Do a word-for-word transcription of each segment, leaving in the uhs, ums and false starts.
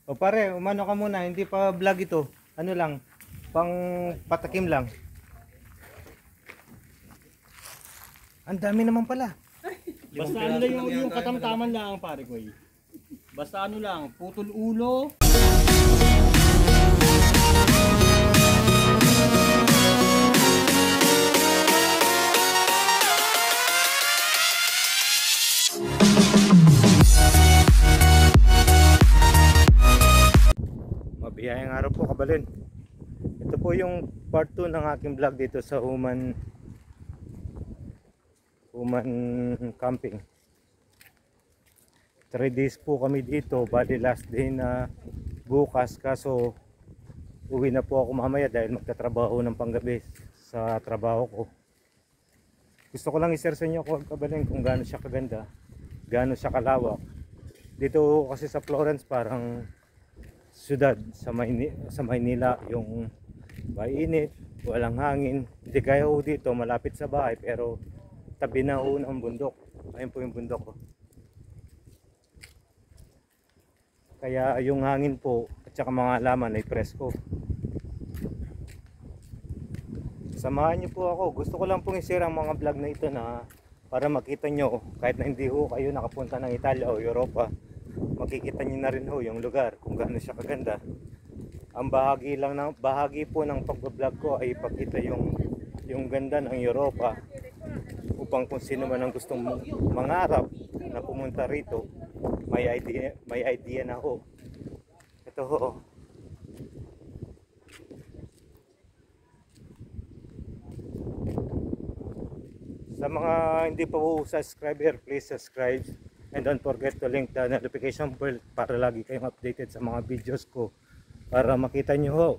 O pare, umano ka muna, hindi pa vlog ito. Ano lang, pang patakim lang. Ang dami naman pala. Basta ano lang yung, yung katamtaman lang, pare ko, eh. Basta ano lang, putol ulo. Mabiyayang araw po, kabalin. Ito po yung part two ng aking vlog dito sa Human, Human Camping. Three days po kami dito, bali last day na bukas, kaso uwi na po ako mamaya dahil magtatrabaho ng panggabi sa trabaho ko. Gusto ko lang i-share sa inyo, kabalin, kung gaano siya kaganda, gaano siya kalawak. Dito kasi sa Florence, parang syudad sa, Mayni- sa Maynila, yung mainit, walang hangin. Hindi kaya ho dito, malapit sa bahay, pero tabi na ho ng bundok. Ayun po yung bundok ko. Kaya yung hangin po at saka mga halaman ay presko. Samahan niyo po ako. Gusto ko lang pong i-share ang mga vlog na ito na para makita nyo, kahit na hindi ho kayo nakapunta ng Italia o Europa, makikita nyo na rin ho yung lugar kung gaano siya kaganda. Ang bahagi lang ng, bahagi po ng pagbablog ko ay ipakita yung, yung ganda ng Europa, upang kung sino man ang gustong mangarap na pumunta rito, may idea, may idea na ho. Ito ho. Sa mga hindi pa po subscriber, please subscribe. And don't forget to link the notification bell para lagi kayong updated sa mga videos ko. Para makita nyo ho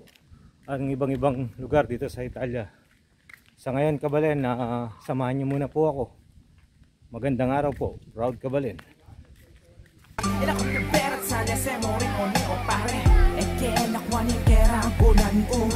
ang ibang-ibang lugar dito sa Italia. Sa ngayon, kabalin, na samahan nyo muna po ako. Magandang araw po, Proud Kabalin. Ila ko pera sa lese mo rin o ni o pare. E ke na kwani kera bulan ko.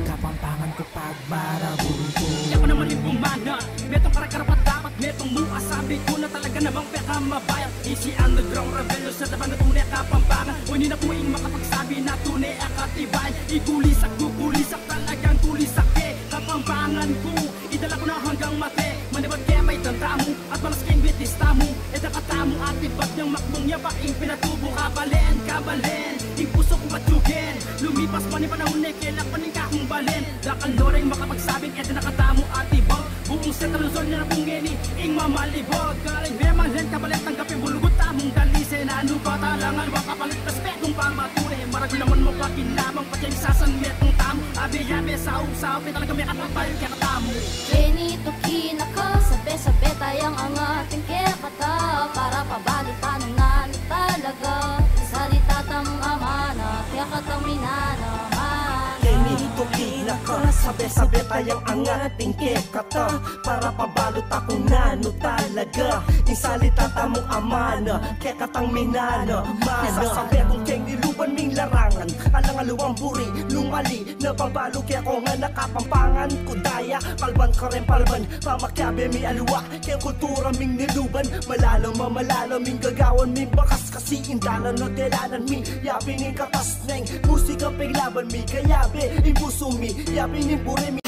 Kapampangan ko pagmarabul ko. Ila ko naman yung bumana. Metong karakarapat dapat, metong mua sabi ko na talaga namang pekamabayang. Isi underground rebello sa laban na tunay Kapampangan. Uni na puing makapagsabi na tunay akatibayan. Ikulisak, kukulisak, talagang kulisak e. Kapampangan ko, idala ko na hanggang mate. Manibat ke may tanda mo, at malas keng bitista mo. E dakatamu at ibat nyang makbung ya pa ing pinatubo. Kabalin, kabalin, ing puso ko batyugin. Lumipas man ing panahun e, kelak pa ning kakumbalen. Dakal no reng makapagsabing e dakatamu at ibat. Buung Central Luzon ya na bung ini ing mamalibot. Karing memalen, kabalin, tanggapin bulugut tamung dalise. Nanu pa talangan wa kapalit respetong pamature. Maragul naman mapakinabang pati ing sasan metung tamu. Abe-abe, saup-saup, e talaga mekatapal kekatamu. Keni to kinaka, sabe-sabe tayang angat ing kekata, para pabalu ta nung nanu talaga ing salita tamung amana, kekatang minana, mana. Keni to kinaka, sabe-sabe tayang angat ing kekata, para pabalu ta kung nanu talaga ing salita tamung amana, kekatang minana, mana. Sasabe ku keng niluban ming larangan, alang aliwang buri, lumali, na pabalu ke kong anak Kapampangan ku daya, palban kareng palban, pamakiabe mi aliwa keng kultura ming niluban. Malalam a malalam ing gagawan mi, bakas kasi ing dalan a delanan mi. Yabe ning katas neng musika peglaban mi, kayabe ing pusu mi, yabe ning buri mi.